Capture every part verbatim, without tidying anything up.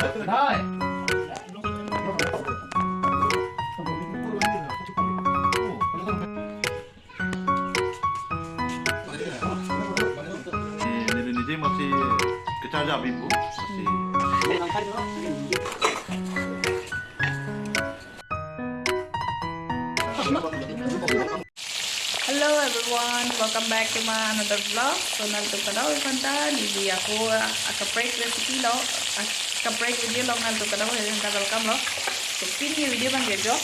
Neli niji masi kecharja bipo, masi. Hello everyone, welcome back to my another vlog. So nanglitum kadokave aphanta neli ako akaprek recipe lo, akaprek video along nanglitum kadokave aphanta welcome lo. So pini video abangke jo,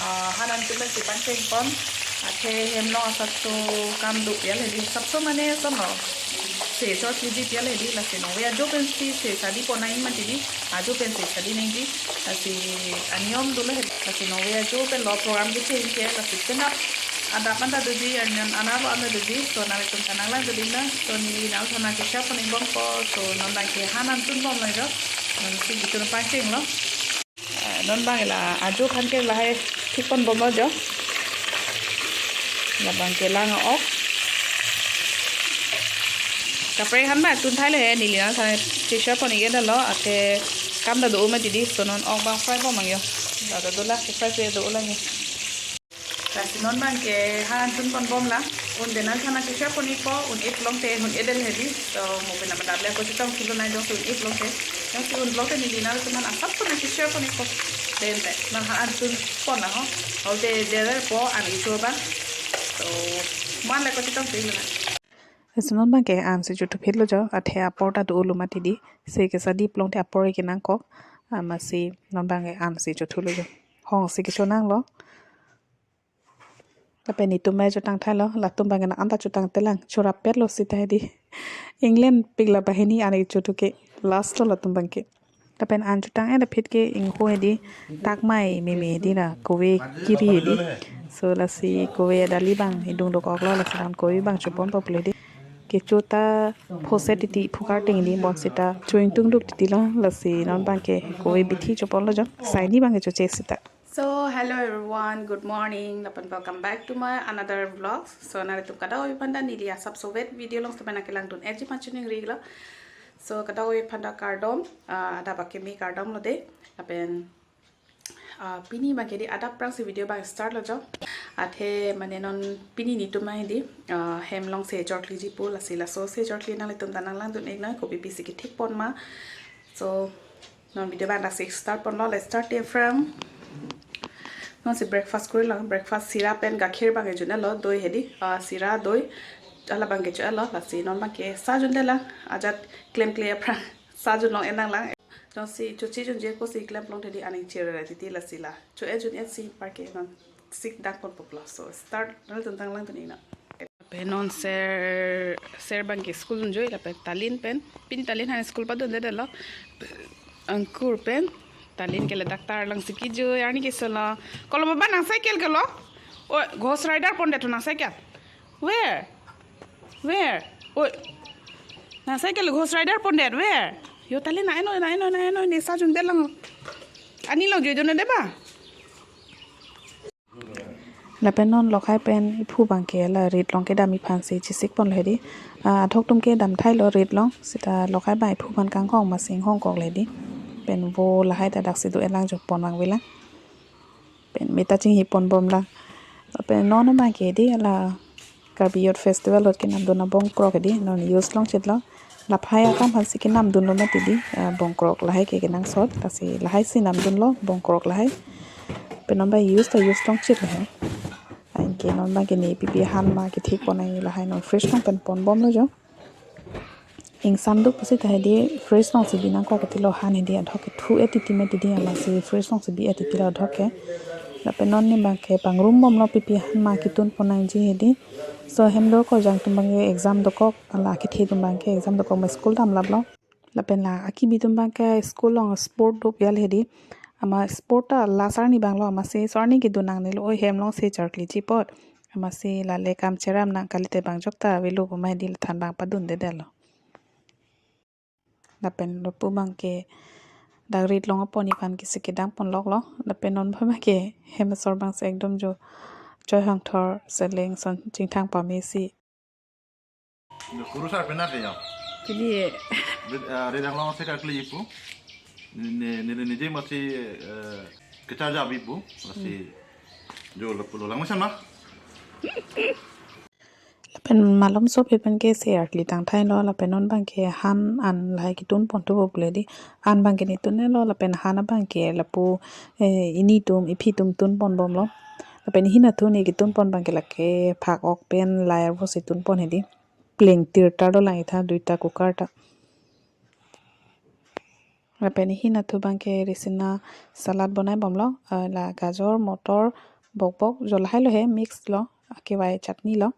ah, han antum pensi pangchengpon, athe hem along asapso kam do pi-al hedi, asapso mane sono se chorkleji pi-al hedi, lasi nonve ajo pensi se sadi pon nangji mati di, ajo pensi sadi nangji, lasi aniyom dolo hedi, lasi nonve ajo pen lo program kecheng ke, lasi penap adap anta doji, arni an anarlo anta doji, so nanglitum kanang lang doding na, so neli nangthan nangkeshare pon-ik bompo, so non abangke han anchun bomlo jo, non si kechun pangchenglo. Ah, non abang la ajo aphan ke lahai thikpon bomlo jo. Labang ke lang ok. Kaprek aphan ba tun thai le he, neli nangthan keshare pon-ik dalo, athe kam ta do mati di, so non ok abang fry bom nang jo. Da da do la, fry pe do lang jo. Lasi non abangke han anchun pon bomlang. Un de nangthan nangkeshare pon-ikpo, un-e pulote, un-edet hedi. So mo pen amadap le ako chetong thulo nai jongsi un-e pulote. Jongsi un pulote neli nangtum aphan asapso nangkeshare pon-ikpo. Den te, non han anchun ponlang ho. Ho de de po an icho abang. So man le ako chetong thulo nai. Lasi non abangke an si chothu phitlo jo, athe apor ta dolo mati di. Se kesadi pulote apor ke nangkok. Amatsi non abangke an si chothulo jo. Hong si kecho nanglo. Lapen netum mai chotang thailo, latum abangke nang anta chotang telang, chorap petlo seta hedi. England pik la banghini an chothu ke, last lo latum abangke. Lapen an chotang-et aphi ke ingho hedi, takmai meme hedi la, kove kiri hedi. So lasi kove adali abang idung dokoklo, lasi non kove abang choponpo pulo hedi. Kecho ta phose titi phukar ting di, bonseta cho-ingtung duk titi lo, lasi non abangke kove bithi choponlo jo, saini abangke choche seta. So, hello everyone, good morning, lapen welcome back to my another vlog. So nanglitum kadokave aphanta neli asapso vet video along semen akelang dun erji pangchun ning ri lo. So kadokave aphanta kardom, ah, adap akimi kardom lo de. Lapen, ah, pini abangke di adap aphrangsi video abang start lo jo. Athe mane non pini netum mai di, ah, hem along se chorkleji pu, lasi laso se chorkle nanglitum ta nang lang dun-ik nang, kopi pisi kethik pon ma. So non video abang dak si start ponlo, let's start it from. Non si breakfast kuri lang, breakfast sira pen gakhir abang kejun-etlo, doi hedi, ah, sira doi, hala abang kecho-etlo, lasi non abangke sa junde lang, ajat klemkle aphrang sa junlong-et nang lang. Jongsi choche junje ako si klem pulote di aning chirere titi, lasi la cho-et jun-et si parke non sik dak ponpo pulo. So start, nanglitum ta nang lang dun-ik nang. Pen non ser, ser abangke school dunjoi, lapen Talin pen, pin Talin han school padundedetlo. Angkur pen Talin ke ladak tar lang si kejoi, arni ke solo. Kolo baba nang cycle kelo? Oh, Ghost Rider pondet nang cycle. Where? Where? Oh, nang cycle Ghost Rider pondet, where? Yo Talin, nang eno, nang eno, nang eno, ne sa junde lang. Ani lo joi dun de ba? Lapen non lokhai pen iphu abangke la rit along kedam aphansi chesik ponlo hedi. Ah, athok atum ke dam thailo rit along. Seta lokhai abang iphu aphan kanghong amatsi inghong koklo hedi. Pen vo lahai ta dak si do-et lang jo, pon vangve lang. Pen meta chinghi pon bomlang. Lapen non abangke di la Karbi Youth Festival ahut kenamdun abongkrok hedi, non use longchitlo. Laphai akam aphansi kenamdunlo mati di, ah, bongkrok lahai ke kenangsot, lasi lahai si namdunlo, bongkrok lahai. Pen non abang use ta use longchitlo he. Anke non abangke ne pipi han ma kethik pon nangji lahai non fridge along pen pon bomlo jo. Ingsam duk pusita hedi fridge alongsi bi nangkok titilo, han hedi adhok ke thu-et titi mati di, amatsi fridge alongsi bi-et titilo adhok ke. Lapen non ne abangke pangrum bomlo pipi han ma ketun pon nangji hedi. So hem dorkorjang atum abangke exam dokok, la akethe atum abangke exam dokok ma school damlaplo. Lapen la akibi atum abangke school along sport do pi-al hedi. Amat sport ta la sir ni abanglo, amatsi sir ni kedun nangnelo, oi hem along se chorkleji apot. Amatsi la le kam cheram nang kalite abang jokta avelo pu ma hedi, la than abang padundedetlo. Lapen lapu abangke dak rit along apon aphan kisi kedam ponloklo. Lapen non abangke hem asor abangsi ekdom jo choi hangthor seleng ason chingthang pame si. Kurusar penat ya? Pini. Rit, ah, rit along se kalkli ipu. Neli, neli, neli je masi, eh, kecharja abibu, masi jo lapu lo lang mesen ma. Lapen malom sopi pen ke se artli tangthailo, lapen non abang ke han an lahai ketun pon thupo pule di, han abang ke ne tunlo, lapen han abang ke lapu, eh, initum, iphitum tun pon bomlo. Lapen hina thu ne ketun pon abang ke lake phak ok pen layer bo si tun pon hedi. Pleng tir ta do lang itha duita cooker ta. Lapen hina thu abang ke risina salad bonai bomlo, eh, la gajor, motor, bokbok, jo lahai lo he mix lo, akevai chutney lo.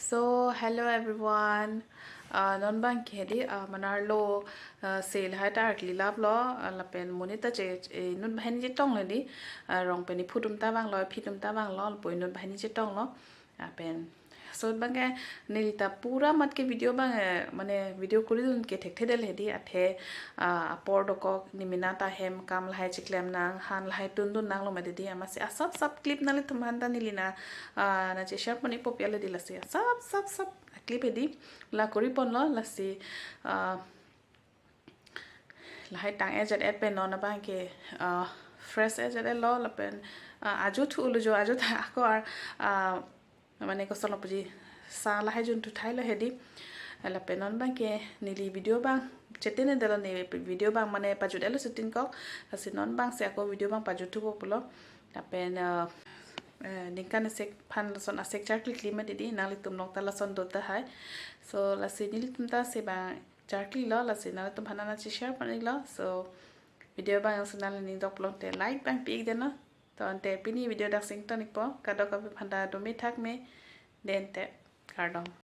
So, hello everyone. Ah, non abang ke di, ah, manarlo, ah, se lahai ta artli laplo, ah, lapen monit ta che, eh, inut banghini chetonglo di, ah, rong pen iphutum ta vanglo, iphitum ta vanglo, lapu inut banghini chetonglo. Lapen, so abang ke neli ta pura mat ke video abang, eh, mane video kori dun ke thekthedetlo di, athe, ah, apor dokok, ne mena ta hem kam lahai chiklem nang, han lahai tun dun nanglo mati di, amatsi asap sap clip nanglitum aphan ta neli na, ah, na che share pon-ikpo pu ale di, lasi asap sap sap clip hedi la kori ponlo, lasi, ah, lahai tang-et jat-et pen non abang ke, ah, fresh-et jat-etlo, lapen, ah, ajo thulo jo, ajo ta ako ar, ah, mane koson lo puji, sa lahai jun thu thailo hedi. Lapen non abang ke neli video abang chetene detlo, ne video abang mane pajut-etlo shooting kok, lasi non abang si ako video abang pajut thupo pulo. Lapen, ah, eh, ningkan isi aphan lason asek charkli kli mati di, nanglitum along ta lason do tahai. So, lasi nelitum ta si abang charklilo, lasi nanglitum aphan nana che share pon-iklo. So, video abang jongsi nangli ning dok pulote like abang pi-ik detnon. To ante pini video dak si ington-ikpo, kadokave aphan ta dome thakme, dente, kardom.